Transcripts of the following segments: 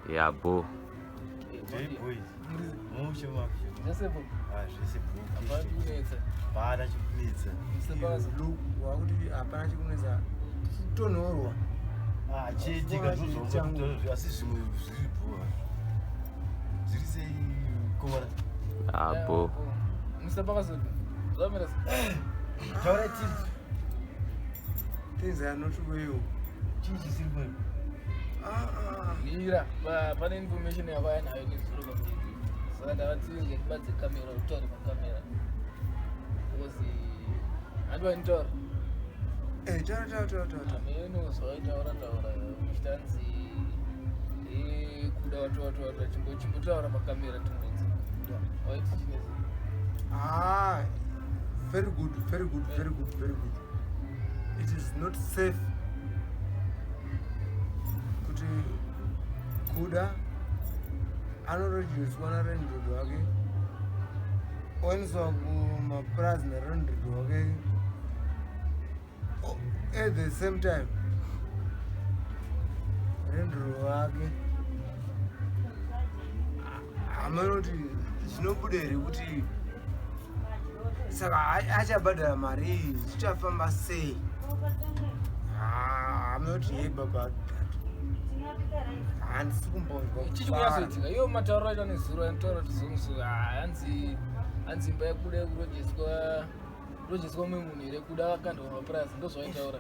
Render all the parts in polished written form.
Ya bo. Hey boys. Mushe mafia. Zvese bo. Ah, zvese bo. Hapana chikunetsa. Hapana chikunetsa. Mr. Look, wakuti hapana chikunetsa. Tonhorwa. Ah, chiitika ndozvaunga asi zvimwe zviri bo. Zviri sei komana? Ah, bo. Mr. Bakazo. Zvamira sei? Taura tizi. Things are not well. Chii chisiri bho? Ah, ah. Mira, pane information yakauya nayo nezuro pakuti saka ndavati ngatibadze kamera utaure pakamera because handi vainitaura. Eh, taura taura taura taura. Ameno zvaitaura taura uchitanzi kuda watu watu watu chimbotaura pakamera timbonzi waiti chinezi. Ah, very good, very good, very good, very good. It is not safe kuti Kuda anorojeswa nalandlord wake, oendeswa kumapurazi nalandlord wake at the same time landlord wake hamanoti zvinobuda here kuti saka achabhadhara mari iyi, zvichafamba sei? Hamanoti hey baba, handisi kumbonzwa. Chichi kunyatsoitika iyo matauro acho nezuro anotaura kuti zonzo hanzi hanzi imba yekuda yekurojeswa rojeswa mumwe munhu here? Kuda akakandwa mapurazi, ndozvaitaura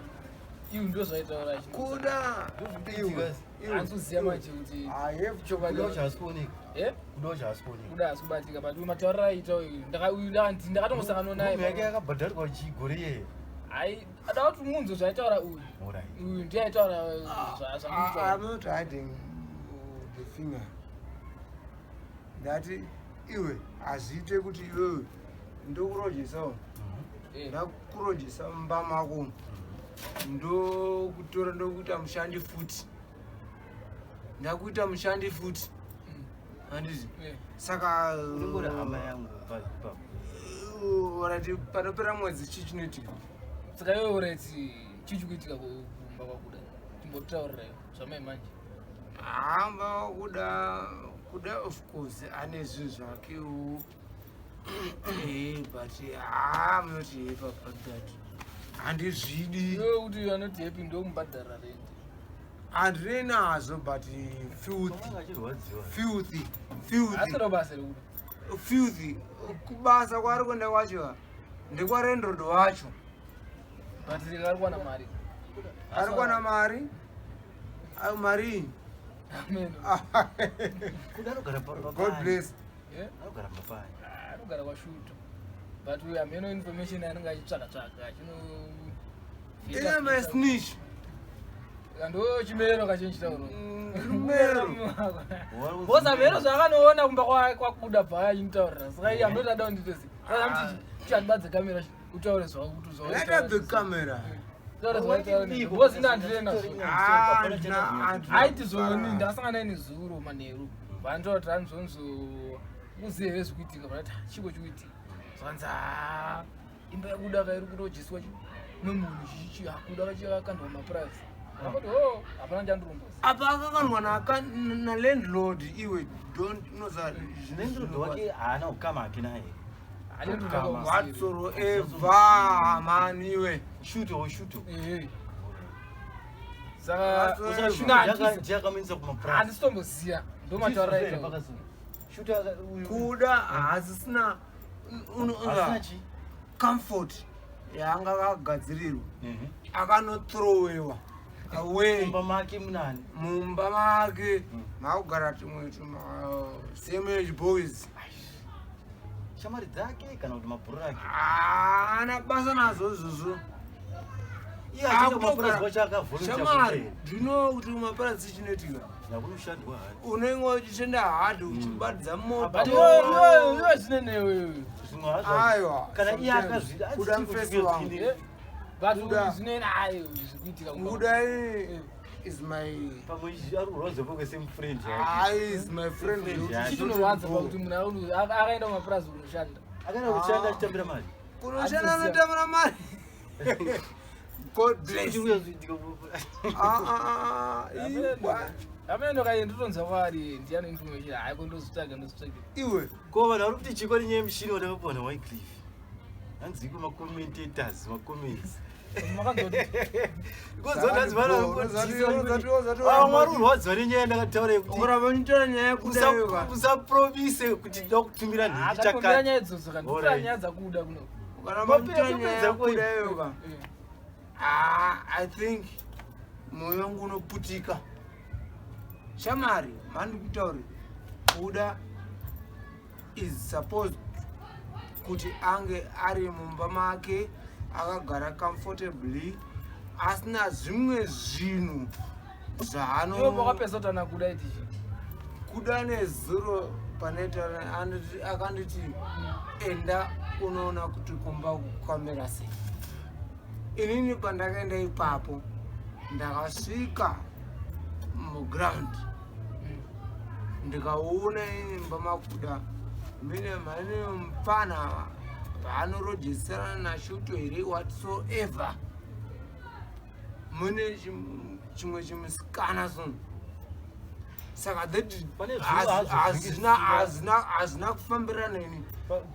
iyu, ndozvaitaura. Kuda iwe. Hanzi kuziva manje kuti I have chokwadi. Kuda haasi kuoneka. Eh? Kuda haasi kuoneka. Kuda haasi kubatika, but uyu matauriro aita uyu uyu ndakatongosangana Room yake naye. yakabhadharwa chigore iyeye. Ai ada kuti munzo zvaitaura uyu. Alright. Uyu ndiye aitaura zvamuitaura. I'm not hiding the finger. Ndati iwe hazviite kuti iwewe ndokurojesawo, ndakurojesa mumba mako, ndokutora ndokuita mushandi futi, ndakuita mushandi futi, handiti? Saka Unongori hama yangu ipapo. Orati panopera mwedzi chii chinoitika? Saka iwe ureti chii chikuitika kumba kwaKuda? Chimbotaurirayo zvamai manje. Hamba Kuda, Kuda of course ane zvinhu zvakewo, but haa munoti happy about that, handizvidi. Iwe kuti anoti happy ndomubhadharira rent. Handinei nazvo, but filthy. Pamwe achirwadziwa. Filthy, filthy. Asina basa rekuda. Filthy. Kubasa kwaari kuenda kwacho ndekwalandlord wacho. But ari kuwana mari. Ari kuwana mari. Ayo mari. Amen. Kuda anogara God bless. Eh? Anogara mapani. Ah, anogara kwaShuto, but uyu hameno information yaanenge achitsvaka tsvaka achino. Ine my snitch. Ndo chimero kachinchitauro. Mero. Bosa hameno zvaakanoona kumba kwaKuda bva achinotaurira, saka iye hameno tada kunditesi chandibadze kamera utaure zvakuti. Light up the camera. Because ine handire nazvo. Ah, Aiti zvoni ndakasangana naye nezuro manheru, vanotaura kuti hanzvonzo uzive here zvikuitika, vanati chiko chikuitika, zvanzi "Ah, imba yaKuda kairi kutodyiswa nemunhu chichichi hakuda kachakakandwa mapurazi." Akati ho hapana chandirombozi. Apa akakandwa nalandlord iwe, don't unoza. Landlord wake haana ukama hake naye. Whatsoever man iwe. Shuto, shuto. Saka Ndiye akamuendesa kumapurazi. handisitomboziya, ndo matauriro aita. Shuto Kuda hasisina asina chi. comfort yaanga akagadzirirwa, akanothrowewa away. Mumba make munani? Mumba make makugara tumwe tuma same age boys. Shamwari dzake kana kuti mabhururu ake? Haana basa nazvo izvozvo. Iye achienda kumapurazi kwacho akavolunteer. Shamwari, do you know kuti kumapurazi chinoitika? Yakunoshandwa hard. Unenge uchishanda hard uchibatidza moto. But iwe zvine newe. Zvimwe hazvo Aiwa, kana iye sometimes. akazvida. Kuda mufesi wangu. But Kuda. zvine ayo zvikuitika kumba. Kuda is my Pamwe ari kurwadza pamwe same friend yake. Ah, is my friend. Friend yake. Chichinorwadza pakuti munhu akaenda kumapurazi kunoshanda. Akaenda kushanda achitambira mari. Kunoshanda anotambura mari, God bless. Chikuya zviitika kumapurazi. Ah, ah, ah, Amen. Igwa. Amene kaye ndotonzwa kwaari, ndiyani information? Hayi, ko ndozvitsvaga, ndozvitsvaga. Iwe. Ko vanhu vari kuti chikwa nenyaya yemushini watakapiwa naWycliff? Hanziko macommentators, macomments. Makanzoti. Kozonzi vanhu vari kurwadziwa nenyaya yandakataura yekuti Uramba uchitora nyaya yekuda iwe. Usapromise kuti ndoda kutumira nhingi. Chakati Chakati. nyaya idzodzo kana Alright. ndikutora nyaya dzakuda kuno. Ukaramba uchitora Mapedza nyaya koi. yekuda iwe ka. Ah, I think mwoyo wangu unoputika. Shamari, mandikutauri, Kuda is supposed kuti ange ari mumba make akagara comfortably, asina zvimwe zvinhu Iwe zvaano. pakapesa kuti ana kuda itichi. Kuda nezuro panoita akanditi enda unoona kuti kumba kukamira sei. Inini pandakaenda ipapo, ndakasvika muground, ndikaona imba makuda mine mane mupfana paanorojeserana nashuto here, whatsoever, mune chimwe chimusikana so. Saka that Pane zvinhu hazvo hazvina zvinenge hazvina kufambirana neni.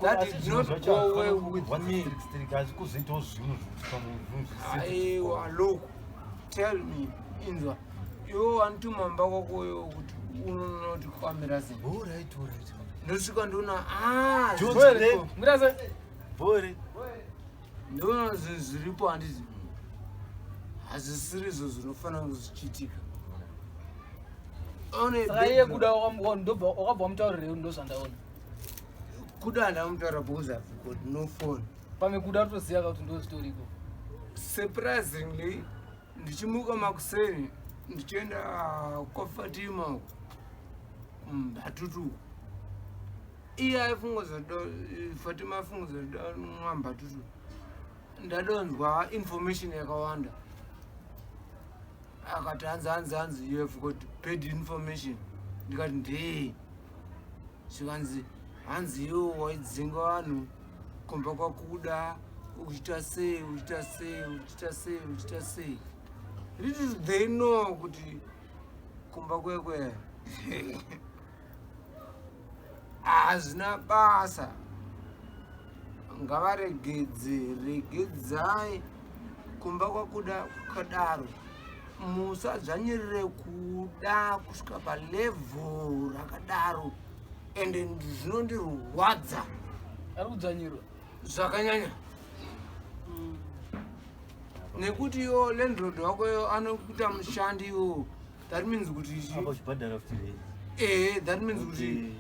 That did not go well with me. Hazvi kuzoitawo zvinhu zvekuti pamwe zvinhu Aiwa, look, tell me, inzwa, iwe wanituma mumba kwako iwe kuti unoona kuti kwamira sei. Alright, alright. Ndosvika ndoona, ah, Jones, zviripo. Murase. Bore. Ndoona zvinhu zviripo, handiti hazvisiri izvo zvinofanira kunge zvichiitika. One Saka iye kuda ndobva wakabva wamutaurira ndo zvandaona. Kuda handamutaura because I've got no phone. Pamwe kuda kutoziva kuti ndo zvitoriko. Surprisingly, ndichimuka makuseni ndichienda kwaFatima uko, kumbatutu uko, iye aifunga zvoda, Fatima aifunga zvoda mwambatutu. Ndadonzwa information yakawanda, akati hanzi hanzi hanzi you have got bad information. Ndikati ndee? Zvikanzi hanzi iwo waidzinga vanhu kumba kwakuda, uchiita sei, uchiita sei, uchiita sei, uchiita sei. Little they know kuti kumba kwekwe hazvina basa. Ngavaregedze, regedzai kumba kwakuda kukadaro. Musadzvanyirire kuda kusvika palevel rakadaro, ende zvinondirwadza. Ari kudzvanyirwa. Zvakanyanya, nekuti iwo landlord wako iyo anokuita mushandi iwo. That means kuti Apa uchibhadhara futi rent. Ehe, that means kuti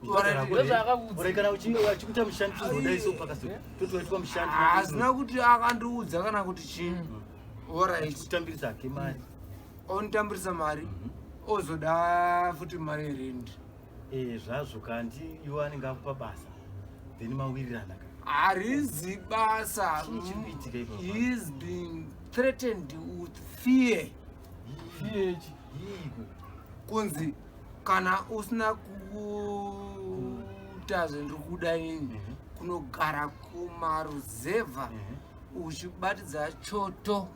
Ndozvaakakuudza. Kana achikuita mushandi, tozodaiso pakaso toti waitwa mushandi. Hazina kuti akandiudza kana kuti chii. Alright. Kutambirisa hake mari. Onitambirisa mari, ozoda futi mari yerendi. Eh, zvazvo kandi iwo anenge akupa basa, then mawirirana ka. Harizi basa. Chii chiri kuitika ipapo? He is being threatened with fear. Fiyechi. Iko. Kunzi kana usina kuita zvendiri kuda ini, kunogara kumaruzevha uchibatidza choto,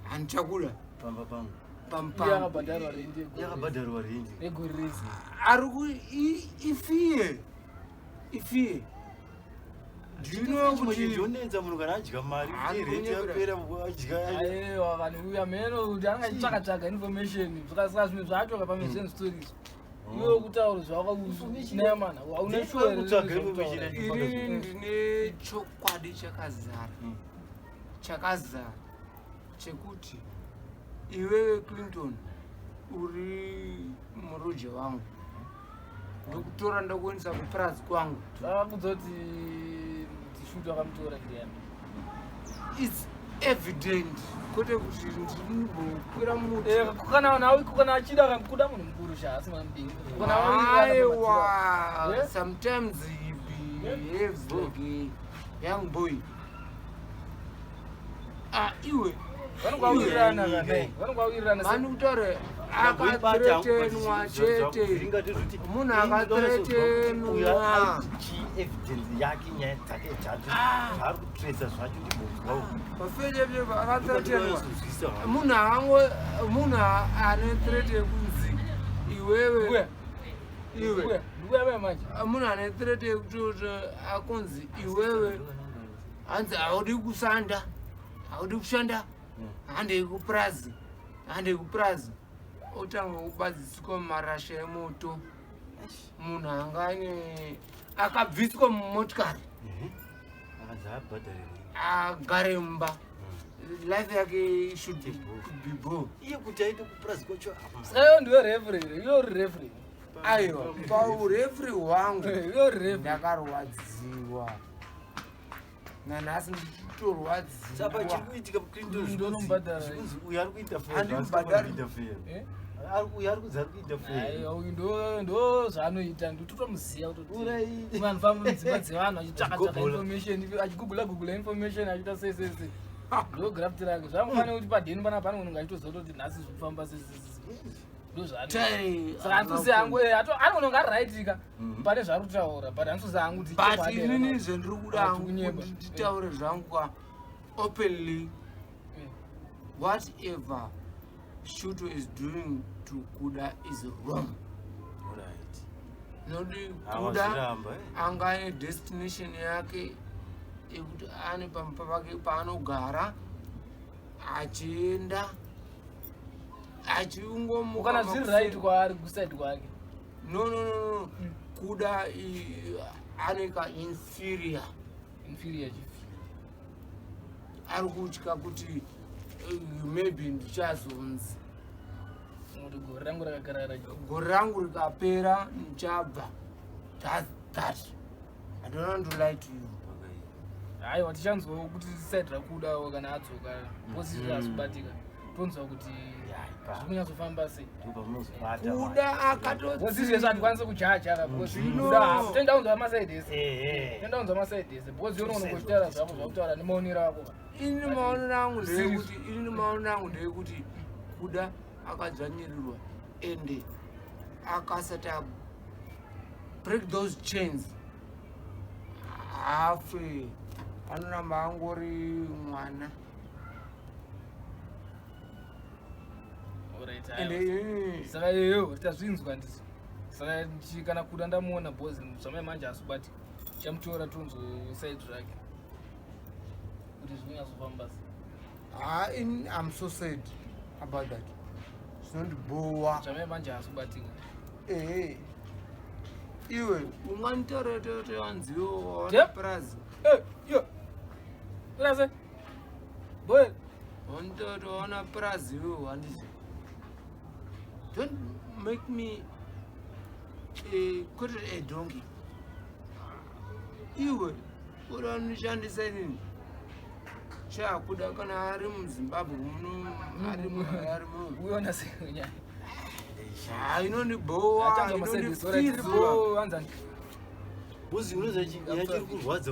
handichakuda. Pamba pangu. Iye Pamupambo. akabhadharwa rendi yegore. Yakabhadharwa rendi. Yegore rese. Ari ku ifear, ifear. Do you know kuti Chionetsa munhu kana adya mari, Hayi, rent yapera, adya. Aiwa, vanhu uya mheno kuti anenge achitsvaka tsvaga information. Saka zvimwe zvacho pamwe zvinhu stories iwe kutaura zvawakaunayamana hauna sure. Kutsvaga information. Inini ndine chokwadi chakazara, chakazara chekuti iwewe Clinton uri muroje wangu, ndokutora ndokuendesa kupurazi kwangu. Zvakakudza kuti tishutu akamutora ndiani? It's evident, kwete kuti ndinimbokwira muti. Eh, kana nawe kana achida kuda munhu mukuru sha, asi mwana mudiki. Kana Aiwa, Yeah? sometimes he behaves like a young boy. Ah, iwe. Vanongawirirana Iwe. kana vanongawirirana. Mani kutaura. Akathreatenwa chete. Munhu akathreatenwa. Evidence yake, nyaya dzake dzacho zvaari kutresa zvacho, ndimbonzwawo. Pafejepepa akathreatenwa. Munhu ango, munhu ane threat yekunzi iwewe, Mbuya, iwe, mbuya, ndikuya mai manje. Munhu ane threat yekutoti akunzi iwewe, hanzi haudi kusanda, haudi kushanda, handei kupurazi, handei kupurazi, otanga kubadziswa marasha emoto. Munhu anga ane akabviswa mumotikari, Akanzi abhadharire. Agare mumba, life yake should be bo. Iye kuti aite kupurazi kwacho. Saka iwe ndiwe referee, iwe uri referee. Aiwa, paureferee hwangu, Iwe uri referee. Ndakarwadziwa, nanhasi Saka ndichitorwadziwa. chiri kuitika, Clinton, Ndonombhadhara. zvikunzi uyu ari kuita Handimubhadhari. fair. Eh? Uyu ari kunzi ari kuita fair. Aiwa, uyu ndo zvaanoita, nditotomuziva kutoti Urai. vanhu famba mudzimba dzevanhu achitsvaka tsvaka Achigoogle. information, achigugula gugula information, achiita sei sei sei. Ndo graft rake. Zvamufanira kuti padheni panapa anonge achitoziva kutoti nhasi zviri kufamba sei sei sei. Ndo zvaanoita. Tai, Saka handitoziva hangu, anogona kunge ari right ka pane zvaari kutaura, but handitoziva hangu kuti But chokwadi here inini kana zvendiri kuda Kana hangu kunyepa. kuti nditaure zvangu ka openly, whatever Shuto is doing to Kuda is wrong. Alright. Noti Kuda Awazviramba, eh? anga ane destination yake yekuti ane pamba pake paanogara, achienda, achingomuka. Kana zviri right kwaari, kuside kwake. No, no, no, no. Kuda ane ka inferior. Inferior chi? Ari kutya kuti maybe ndichazonzi Kuti gore rangu rakagara gore rangu rikapera ndichabva. That I don't want to lie to you. Aiwa, tichanzwawo kuti side raKuda kana adzoka, because azobatika, tonzwa kuti Ya, ipa. zviri kunyatsofamba sei. Ndopamunozobata. Kuda Because izvezvi hatikwanisi kujaja ka, because Zvino. Kuda toenda kunzwa maside ese. Ehe. Toenda kunzwa maside ese, because iwe unogona kuchitaura zvako zvakutaura nemaonero ako ka. Ini maonero angu Serious. ndeyekuti, ini maonero angu ndeyekuti Kuda akadzvanyirirwa, ende akasati a break those chains, haafe, anoramba angori mwana. Alright, Ende aiwa. inini Saka iyoyo tazvinzwa ndizvo. Saka kana Kuda ndamuona, because zvamai manje asubati, chamutora, tonzwa side rake kuti zvinyatsofamba sei. Ha, I'm so sad about that. Zvinondibhowa. Zvamai manje asubatika. Ehe, iwe unganditauretotoanziwo waona Yep. prazi. Yo urase boy. Wantotoona prazi iwe, handizi. Don't make me quote a donkey. Iwe uranishandisa inini chakuda kana ari muZimbabwe muno, ari muHarare muno. Uiona sei nyaya? Ha, inondibhowa. Achanzwa maside ese. Alright, Inondifizura. tiripo anzani. Buzi unoziva nyaya chiri kurwadza.